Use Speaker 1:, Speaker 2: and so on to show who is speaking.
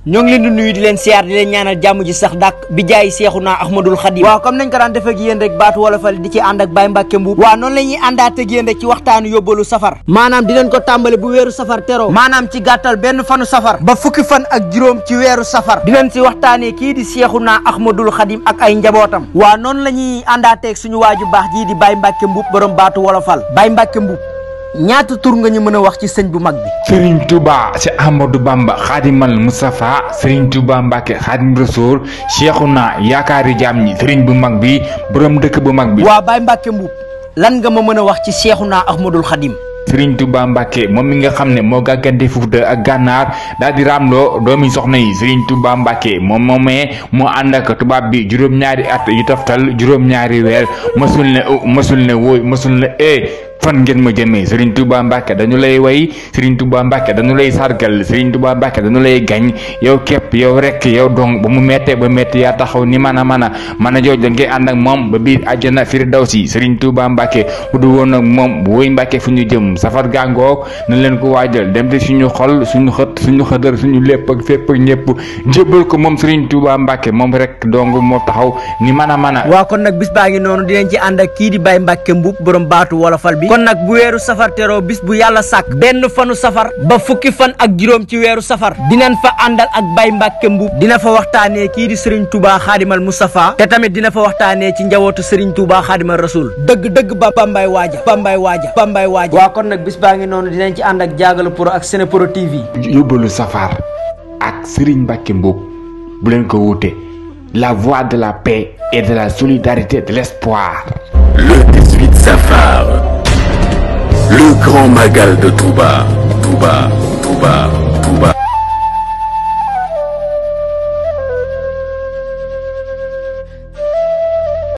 Speaker 1: ñoo ngi leen di nuyu di leen siyaar di leen ñaanal jàmm ji sax dàkk bi jaay Seexuna Ahmadul Xadim. waaw comme nañ ko daan def ak yéen rek baatu wolofal di ci ànd ak Baye Mbacke Mbuub. waaw noonu la ñuy àndaat ak yéen rek ci waxtaanu yóbbalu safar maanaam di leen ko tàmbale bu weeru safar teroo maanaam ci gàttal benn fanu safar ba fukki fan ak juróom ci weeru safar di leen si waxtaanee kii di Seexuna Ahmadul Xadim ak ay njabootam. waaw noonu la ñuy àndaateeg suñu waaju baax jii di Baye Mbacke Mbuub borom baatu wolofal. Baye Mbacke Mbuub ñaata tur nga ñu mën a wax ci sëñ bu mag bi.
Speaker 2: Serigne Touba ci Ahmadou Bamba Xaadimal Mustafa Serigne Touba Mbacke Xaadim Rasul Seexuna yaakaari jaam ñi Serigne bu mag bi borom dëkk bu mag bi.
Speaker 1: waaw Baye Mbacke Mbuub lan nga ma mën a wax ci Seexuna Ahmadul Xadim.
Speaker 2: Serigne Touba Mbacke moom mi nga xam ne moo gàggante Fuuta ak Gànnaar daal di raamloo doomi soxna yi Serigne Touba Mbacke moom moomee moo ànd ak tubaab bi juróom-ñaari at yu toftal juróom-ñaari weer mësul ne fan ngeen ma jëmee Serigne Touba Mbacke dañu lay way Serigne Touba Mbacke dañu lay sargal Serigne Touba Mbacke dañu lay gañ yow képp yow rek yow dong ba mu méttee ba métti yaa taxaw ni mën a jooj da ngay ànd ak moom ba biir àjjana firdawsi Serigne Touba Mbacke bu du woon ak moom bu woy Mbacke fu ñu jëm safar gàngoog nañ leen ko waajal dem te suñu xol suñu xët suñu xëdër suñu lépp ak fépp ak ñëpp jébbal ko moom Serigne Touba Mbacke moom rek dong moo taxaw ni mën a
Speaker 1: waaw kon nag bis baa ngi noonu dinañ ci ànd ak kii di Baye Mbacke Mbuub borom baatu wolofal bi kon nag bu weeru safar teroo bis bu yàlla sàkk benn fanu safar ba fukki fan ak juróom ci weeru safar dinañ fa àndal ak Baye Mbacke Mbuub dina fa waxtaanee kii di Serigne Touba Xaadimal Mustafa te tamit dina fa waxtaanee ci njabootu Serigne Touba Xaadimal Rasul dëgg ba Pambay waaja waaw kon nag bis baa ngi noonu dinañ ci ànd ak Diagalu Pro ak Senepro TV.
Speaker 2: yóbbalu safar ak Serigne Mbacke Mbuub bu leen ko wuute la voix de la paix et de la solidarité de l'espoir.
Speaker 3: Le 18 Safar, le grand magal de Touba.